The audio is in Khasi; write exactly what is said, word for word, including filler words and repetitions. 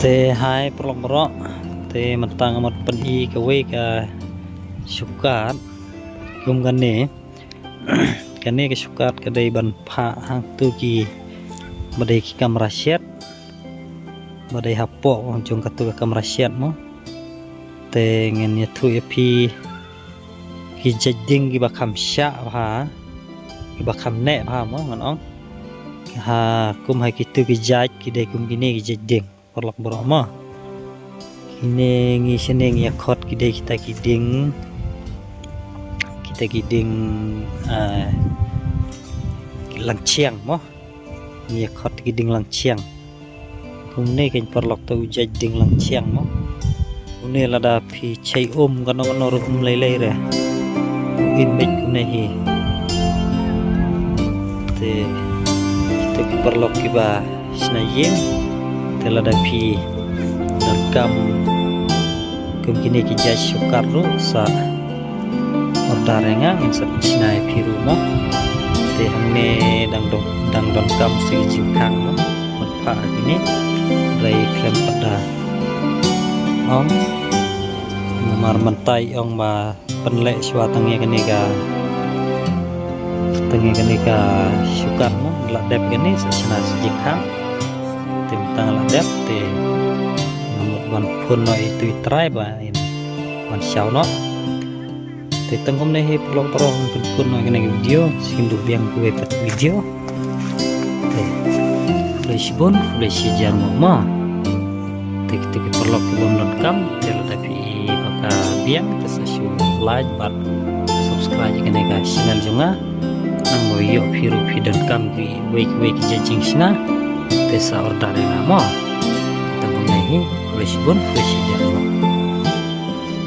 Te hai paralok baroh, te mynta nga mut pyni kawei ka shortcut kum kane. Kane ka shortcut ka dei ban phah hangtu kiba dei ki kamra shet, ba dei hapoh jong katu ka kamra shet mo. Te ngan ïathuh ïa phi ki jait ding kiba kham shah bha, kiba kham neh bha mo ngan ong. Ha kum ha kitu ki jait ki dei kum kine ki jait ding paralok baroh mo. Kine ngi shane ngi ïa khot ki dei kita ki ding, kita ki ding, ah, langchiang mo. Ngi ïa khot ki ding langchiang. Kumne kein paralok, to u jait ding langchiang mo. Une lada phi chei um kano kano ruh um lei lei re. In beit kumne hi. Te kita ki paralok kiba shna ïing, te lada phi donkam kum kine ki jait shortcut ruh sa order ïa nga, ngin sa shna ïa phi ruh mo. Te hangne dang don, dang donkam sa ki jingkhang mo. Ban phah kine, hynrei khlem pat da ong. Namar mynta ong ba pynleh shuwa tang ïa kane ka, tang ïa kane ka shortcut mo, la dep kane sa shna sa jingkhang. Te mynta la dep te nga mut ban phone noh ïa itu i trai ba in wan shaw noh. Te tang kumne hi paralok baroh, ngan pynkhun noh ïa kane ka video, sa kin duh biang kawei pat video. Te khublei shibun, khublei shihajar nguh mo. Te kita ki paralok ki bym donkam, te lada phi i ba ka biang, te sa shu like bad subscribe ïa kane ka channel jong nga. Nangno ïoh phi ruh phi donkam kiwei kiwei ki jait jingshna, te sa order ïa nga mo. Tang kumne hi, khublei shibun, khublei shihajar nguh.